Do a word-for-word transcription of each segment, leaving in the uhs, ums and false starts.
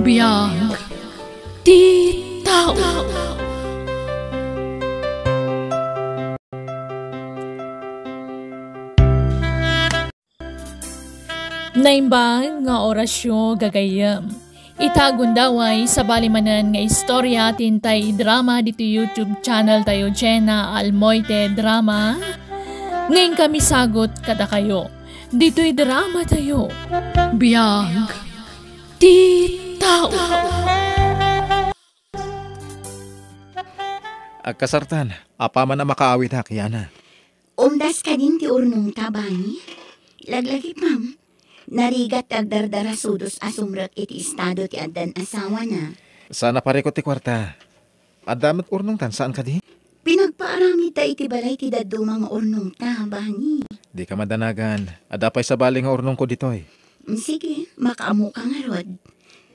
Biag ti tao. Naimbag nga orasyo, gagayyem. Ita gundaway, sabali manen nga istorya ti intay idrama ditoy YouTube channel tayo, Jenna Almoite Drama. Nga inkami sagut kadakayo ditoy drama tayo. Biag ti tao. Agkasartan, apaman a makaawid ak, Yana. Umdas kadin ti urnongta, Bani? Laglagipem. Narigat ti agdardarasudos a sumrek iti estado ti addan asawana. Saan a parikut ti kuarta. Adda met urnongtan, saan kadi? Pinagpaaramidta iti balay ti dadduma nga urnongta, Bani. Dika madanagan. Adda pay sabali nga urnongko ditoy. Mm, sige, makaamoka ngarud.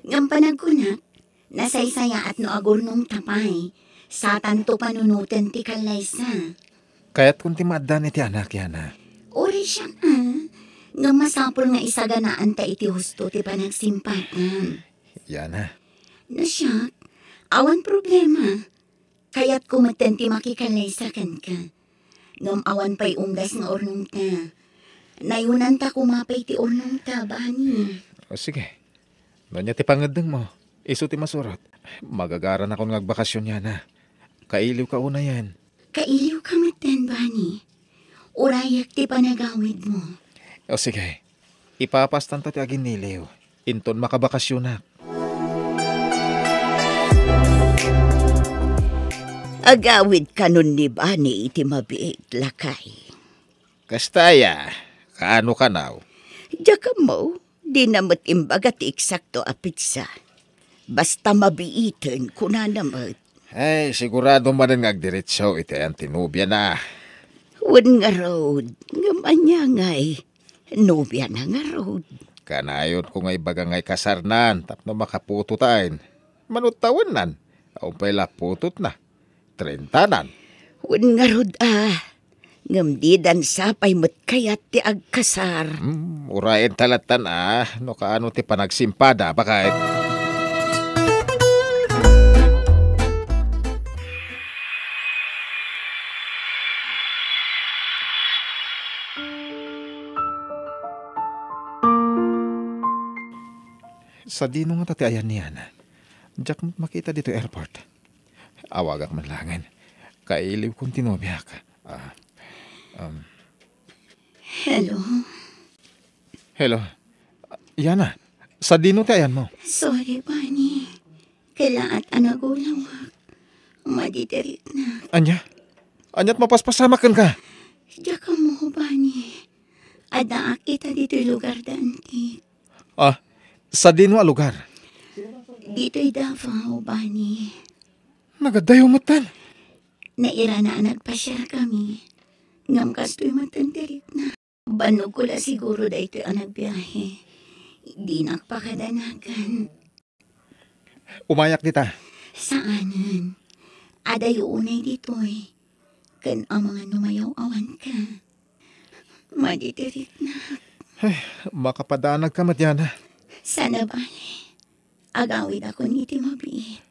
Ngem panagkunak, nasaysayaat no agurnongta pay. Satanto panunoten ti kallaysa. Kayatkon ti maaddan iti anak, Yana. Uray siak, a. Ngem masapul nga isaganaanta iti husto ti panagsimpatan. Yana. No siak, awan problema. Kayatko metten ti makikallaysa kenka. Ngem awan pay umdas nga urnongta. Nayunanta koma pay ti urnongta, Bani. O, sige. No ania ti pangeddengmo, isu ti masurot. Magagaranakon nga agbakasyon, Yana. Kailiwka unayen. Kailiwka metten, Bani. Urayak ti panagawidmo. O, sige. Ipapastanta ti aginniliw. Inton makabakasyonak. Agawid kanon ni Bani iti mabiit, lakay. Kasta aya, kaano kanaw? Diak ammo, dina met imbaga ti eksakto a petsa. Basta mabiiten, kunana met. Ay, sigurado manen nga agdiretso iti ayan ti nobiana. Wen ngarud, ngem ania ngay, nobiana ngarud. Kanayonko nga ibaga ngay kasarnan tapno makaputotaen. Mano tawennan, awan pay la putotna. Trentanan. Wen ngarud a, ngem didan sapay met kayat ti agkasar. Hmm, urayen ta lattan a, no kaano ti panagsimpada, baket. Sadino ngata ti ayan ni Yana? Diak met makita ditoy airport. Awagak man laengen. Kailiwkon ti nobiak. Ah, um. Hello? Hello. Yana, sadino ti ayanmo? Sorry, Bani. Kalaat a nagulawak. Madi ti riknak. Ania? Ania't mapaspasamak kenka? Diak ammo, Bani. Addaak ita ditoy lugar da Antique. Ah, sadino a lugar? Ditoy Davao, Bani. Nagadayo metten. Nairana a nagpasiarkami. Ngem kastoy metten ti riknak. Bannogko la siguro daytoy a nagbiahe. Dinak pakadanagan. Umayak dita. Saanen. Adayo unay ditoy. Ken amangan no mayaw-awanka. Madi ti riknak. Ay, makapadanagka met, Yana. Sana bale. Agawidakon iti mabiit.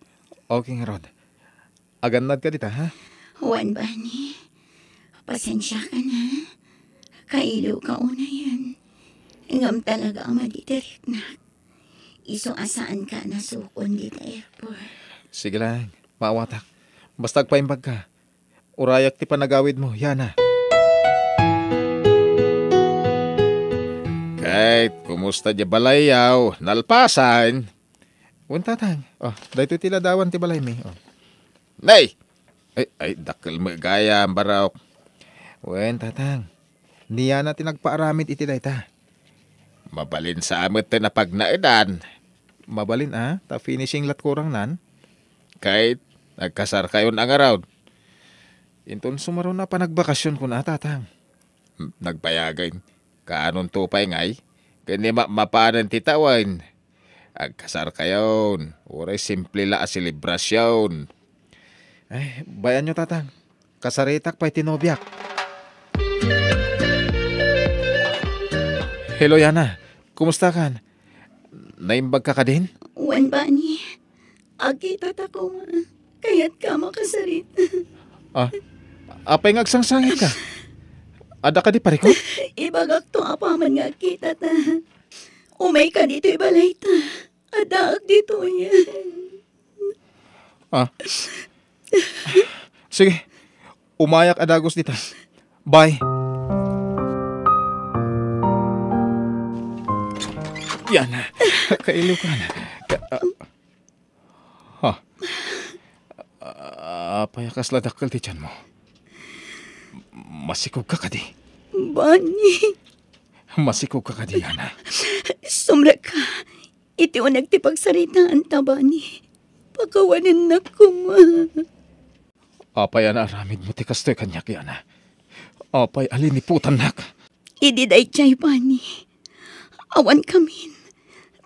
Okay ngarud. Agannadka dita, ha? Wen, Bani. Pasensiakan, ha? Kailiwka unayen. Ngem talaga a madi ti riknak. Isu a saanka a nasukon dita airport. Sige lang, maawatak. Basta agpaimbagka. Urayak ti panagawidmo, Yana. Kay, kumusta diay balayyaw? Nalpasan? Wen, Tatang. Oh, daytoy ti ladawan ti balaymi. Oh. Nay! Ay, ay, dakkel met gayam, Barok. Wen, Tatang. Ni Yana ti nagpaaramid iti dayta. Mabalin sa met ti napagnaedan. Mabalin a, ta finishing lat kurangnan. Kay, nagkasarkayon a ngarud. Inton sumaruno a panagbakasyon kuna, Tatang. Nagbayagen. Kaanonto pay ngay? Ken ni ma-, mapanen ti tawen. Agkasarkayon, uray simple la a selebrasyon. Ay, bay-anyo, Tatang. Kasaritak pay ti nobiak. Hello, Yana. Kumustakan? Naimbagka kadin? Wen, Bani, agkitata koma. Kayatka a makasarita. Ah, apay nga agsangsangitka? Adda kadi parikut? Ibagakto apaman nga agkitata. Umayka ditoy balayta. Addaak ditoyen. Ah. Sige. Umayak a dagus dita. Bye. Yan. Kailiwka na. Ka-, ah. Ha? Ah, apay a kasla dakkel ti tianmo? Masikogka kadi? Bani. Masikogka kadi, Yana? Sumrekka. Iti uneg ti pagsaritaanta, Bani. Pakawanennak koma. Apay a naaramidmo ti kastoy kaniak, Yana? Apay a liniputannak? Idi daydiay, Bani, awan kamin,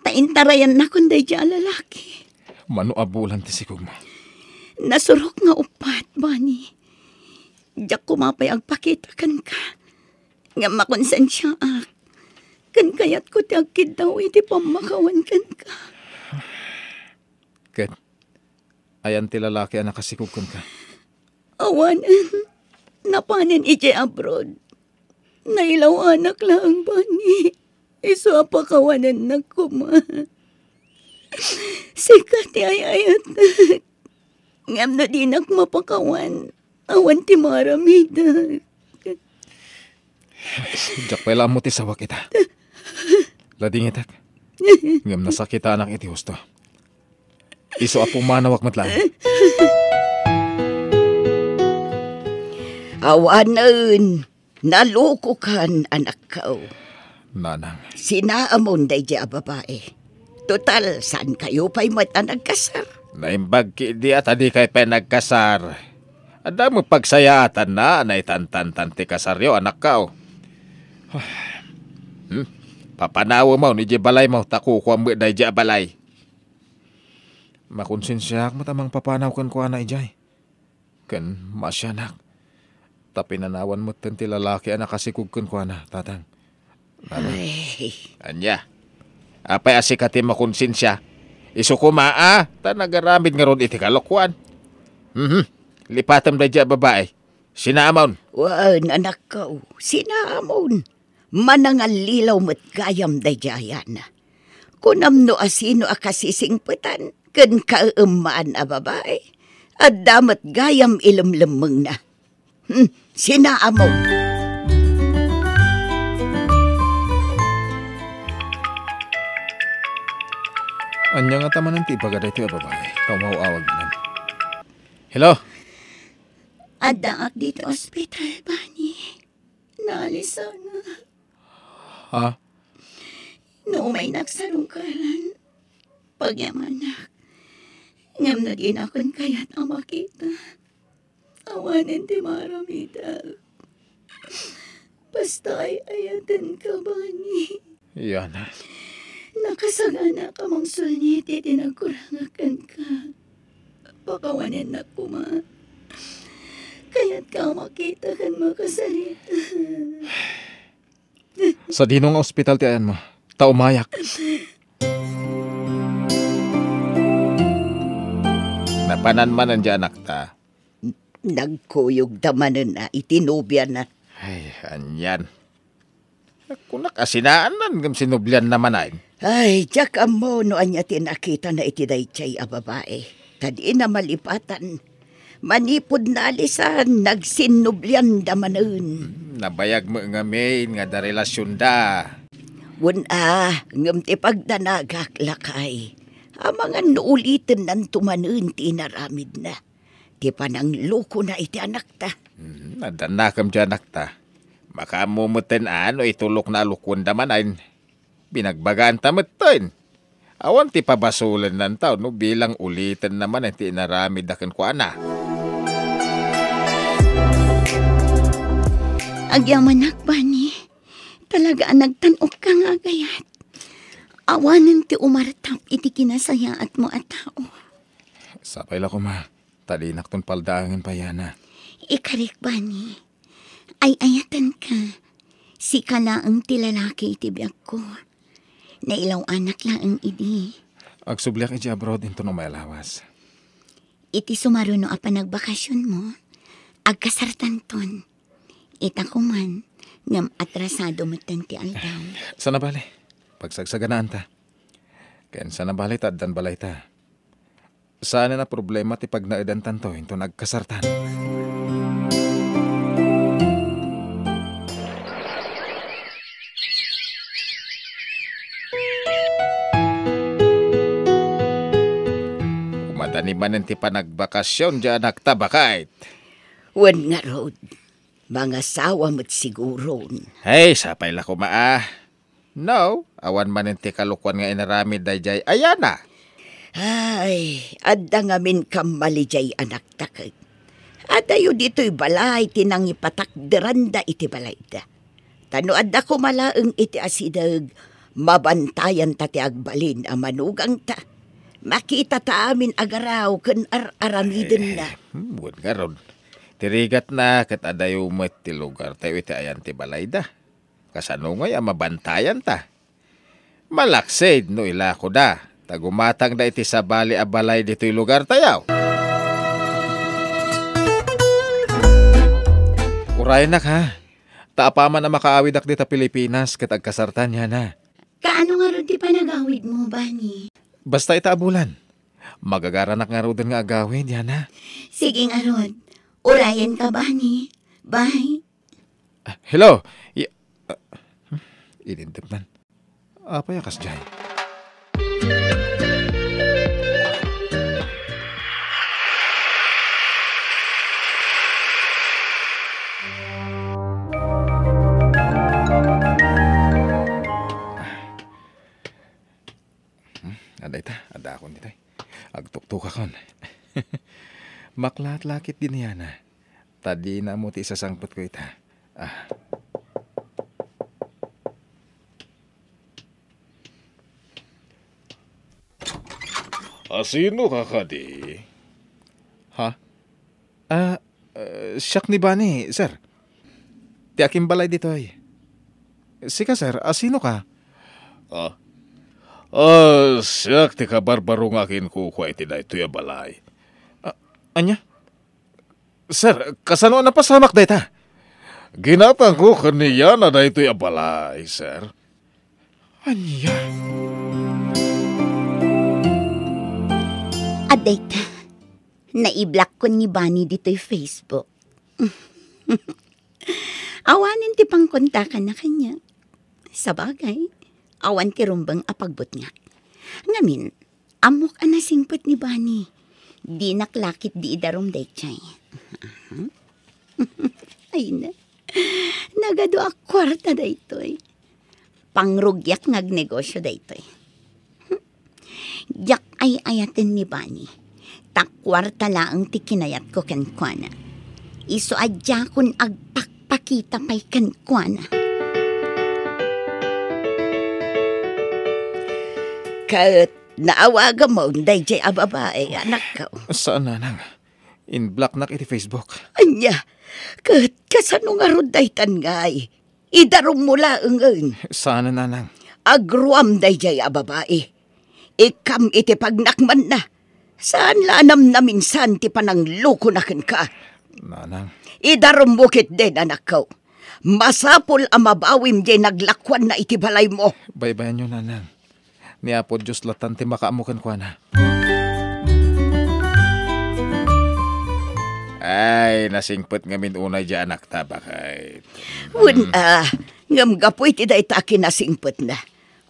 ta intarayannakon daydiay a lalaki. Mano a bulan ti sikogmo? Nasurok nga uppat, Bani. Diak koma pay agpakita kenka. Ngem makonsensiaak. Ken kayatko ti agkiddaw iti pammakawan kenka. Ket ayan ti lalaki a nakasikog kenka? Awanen. Napanen idiay abroad. Nailaw-anak laeng, Bani. Isu a pakawanennak koma. Sika ti ay-ayatek. Ngem no dinak mapakawan, awan ti maaramidak. Diak pay la ammo ti sawak ita. Ladingitek. Ngem nasakitanak iti husto. Isu a pumanawak met laeng. Awanen, nalukokan, anakko. Nanang. Sinaamon daydiay a babai. Total, saankayo pay met a nagkasar. Naimbag ketdi a ta dikay pay nagkasar. Adda met pagsayaatanna a naitantantan ti kasaryo, anakko. Hmm? Papanawemon idiay balaymo ta kukuam met daydiay a balay. Makonsensiaak met a mangpapanaw kenkuana idiay. Ken maasianak. Ta pinanawan metten ti lalaki a nakasikog kenkuana, Tatang. Nanang. Ay. Ania? Apay a sika ti makonsensia? Isu koma a ta nagaramid ngarud iti kalokuan. Mhm. Lipatem daydiay a babai. Sinaamon. Wen, anakko, sinaamon. Manangallilaw met gayam daydiay a Yana. Kunam no asino a kasisingpetan ken kaeemmaan a babai. Adda met gayam ilemlemmengna. Hmm, sinaamon. Ania ngata manen ti ibaga daytoy a babai? Ta umaw-awag manen. Hello? Addaak ditoy ospital, Bani. Naalisan. Ha? No umaynak sarungkaran, pagyamanak. Ngem no dinakon kayat a makita, awanen ti maaramidak. Basta ay-ayatenka, Bani. Yana. Nakasaganaak a mangsulnit iti nagkurangak kenka. Pakawanennak koma. Kayatka a makita ken makasarita. Sadino nga ospital ti ayanmo? Ta umayak. Napanan manen diay anakta. Nagkuyogda manen a iti nobiana. Ay, anian. Kunak a sinaanna ngem sinoblianna manen. Ay, diak ammo no ania ti nakitana iti daydiay a babai. Ta dina malipatan. Manipud naalisan, nagsinnoblianda manen. Hmm, nabayag met ngamin nga adda relasionda. Wen a, ngem ti pagdanagak, lakay, amangan no ulitennanto manen ti inaramidna. Ti pananglukona iti anakta. Hmm, addannakem ti anakta. Makaammo metten a no itulokna a lukuenda manen. Binagbaganta metten. Awan ti pabasolennanta no bilang ulitenna manen ti inaramidda kenkuana. Agyamanak, Bani. Talaga a nagtan-okka nga agayat. Awanen ti umartap iti kinasayaatmo a tao. Sapay la koma. Ta dinakton paldaangen pay, Yana. Ikarik, Bani. Ay-ayatenka. Sika laeng ti lalaki iti biagko. Nailaw-anak laeng idi. Agsubliak idiay abroad inton umay a lawas. Iti sumaruno a panagbakasionmo, agkasartanton. Ita koman, ngem atrasado metten ti aldaw. Sana bale, pagsagsaganaanta. Ken sana bale ta addan balayta. Saanen a problema ti pagnaedantanto inton agkasartan. Umadani manen ti panagbakasion diay anakta, baket. Wen ngarud, mangasawa met siguron. Ay, sapay la koma a. No, awan manen ti kalokuan nga inaramid daydiay ayana. Ay, adda ngamin kammal idiay anakta ket. Adayo ditoy balay ti nangipatakderanda iti balayda. Ta no adda koma laeng iti asideg, mabantayanta ti agbalin a manugangta. Makitata amin a garaw ken ar-aramidenna. Eh, hmm, wen ngarud. Ti rigatna ket adayo met ti lugartayo iti ayan ti balayda. Kasano ngay a mabantayanta? Malaksid no ilakoda, ta gumatangda iti sabali a balay ditoy lugartayo. Urayennak, ha? Ta apaman a makaawidak dita Pilipinas ket agkasartan yana. Kaano ngarud ti panagawidmo, Bani? Basta ita a bulan. Magagaranak ngaruden nga agawid yana. Sige ngarud. Urayenka, Bani. Bye. Ah, hello. Y-, ah, hmm, inindep man. Apay a kasdiay? Hmm, adda ita, adda akon ditoy. Agtuktokakon. Maklatlakit din yana. Ta dina ammo ti isasangpetko ita. Ah. Asino ka kadi? Ha? Ah, eh, siak ni Bani, sir. Ti akimbalay ditoy. Sika, sir, asino ka? Ah. Ah, siak ti kabarbaro nga akinkukua iti daytoy a balay. Ah, ania? Sir, kasano a napasamak dayta? Ginatangko ken ni Yana daytoy a balay, sir. Ania? Adda ita, naiblokkon ni Bani ditoy Facebook. Awanen ti pangkontakanna kaniak. Sabagay, awan ti rumbeng a pagbutnga. Ngamin, ammok a nasingpet ni Bani. Dinak la ketdi idarum daytoy. Ay na. Nagadu a kuarta daytoy. Pangrugiak nga agnegosio daytoy. Diak ay-ayaten ni Bani. Ta kuarta laeng ti kinayatko kenkuana. Isu a diakon agpakpakita pay kenkuana. Ket naawagam daydiay a babai, anakko. Saan, nanang. Inblocknak iti Facebook. Ania? Ket kasano ngarud daytan ngay? Idarummo laengen. Saan, nanang. Agruam daydiay a babai. Ikkam iti pagnakmanna. Saan la a namnaminsan ti pananglukona kenka. Nanang. Idarummo ketdin, anakko. Masapul a mabawim diay naglakuanna iti balaymo. Baybayanyo, nanang. Ni Apo Dios latan ti makaammo kenkuana. Ay, nasingpet ngamin unay diay anakta, baket. Wen, a, ngem gapu iti dayta a kinasingpetna,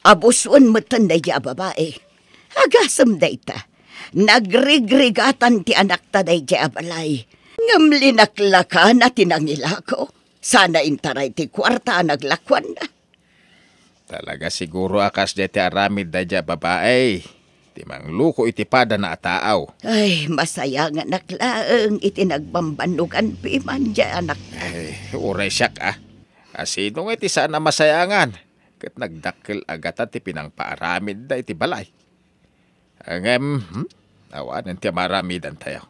abusuen metten daydiay a babai. Agasem dayta. Nagrigrigatan ti anakta daydiay a balay. Ngem linaklakana ti nangilako. Sana intaray ti kuarta a naglakuanna. Talaga siguro a kasdiay ti aramid daydiay a babai ti mangluko iti padana a tao. Ay, masayanganak laeng iti nagbambannogan piman diay anak. Ay, uray siak, a. Asino nga iti saan a masayangan ket nagdakkel a gata ti pinangpaaramidda iti balay? Ngem, hmm, awanen ti maaramidantayo.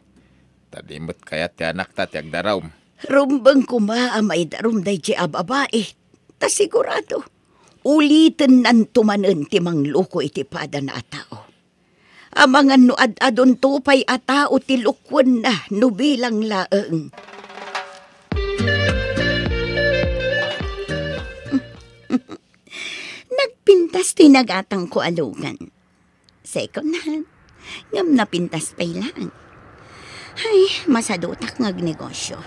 Ta di met kayat ti anakta ti agdarum. Rumbeng koma a maidarum daydiay a babai, ta sigurado, ulitennanto manen ti mangluko iti padana a tao. Amangan no ad-adunto pay a tao ti lukuenna no bilang laeng. Nagpintas ti nagatangko a lugan. Second hand. Ngem napintas pay laeng. Ay, masadutak nga agnegosyo.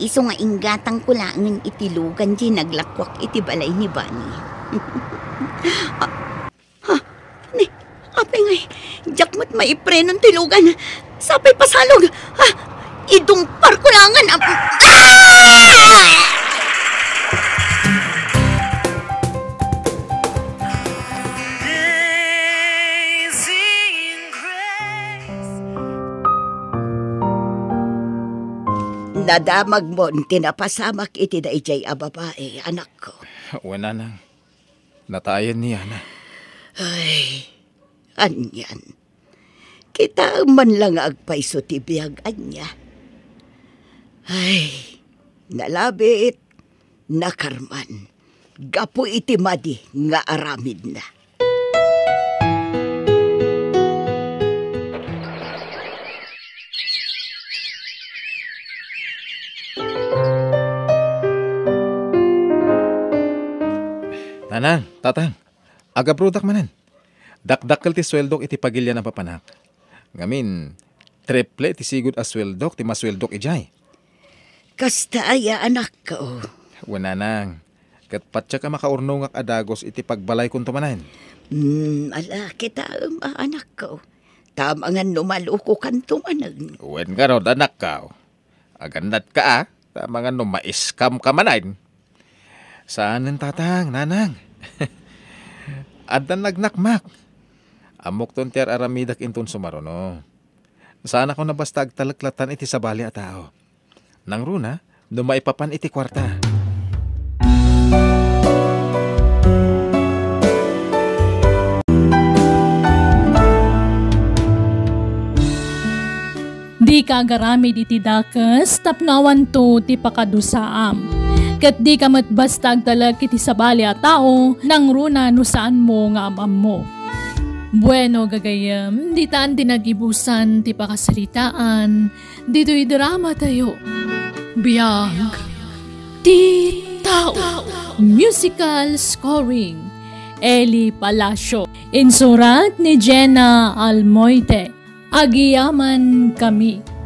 Isu nga inggatangko laengen iti lugan diay naglakuak iti balay ni Bani. Ah, ha? Ni, apay ngay, diak met maiprenon ti lugan. Sapay pasalog. Ha? Idungparko laengen. Ap-, ah! Nadamagmon ti napasamak iti daydiay a babai, anakko. Wen, nanang. Natayen ni Ana. Ay, anian. Kitaem man la nga agpayso ti biag, ania. Ay, nalabit, nakarman. Gapu iti madi nga aramidna. Nanang, tatang, agabrodak manen. Dakdakkel ti sueldok iti pagilian a papanak. Ngamin, triple ti sigud a sueldok ti masueldok idiay. Kasta aya, anakko? Wen, nanang. Ket patiek a makaurnongak a dagus iti pagbalaykonto manen. Hmm, ala, kitaem a, anakko. Ta amangan no malukokanto manen. Wen garud, anakko. Agannatka a, ta amangan no ma-scam ka manen. Saanen, tatang, nanang. Addan nagnakmak. Ammokton ti ar-aramidak inton sumaruno. Saanakon a basta agtalek latan iti sabali a tao. Nangruna, no maipapan iti kuarta. Dika agaramid iti dakes tapno awanto ti pakadusaam. Ket dika met basta agtalek iti sabali a tao, nangruna no saanmo nga am-ammo. Bueno, gagayyem, ditan ti nagibusan ti pakasaritaan ditoy dramatayo. Biag ti tao. Musical scoring, Eli Palacio. Insurat ni Jenna Almoite. Agyamankami.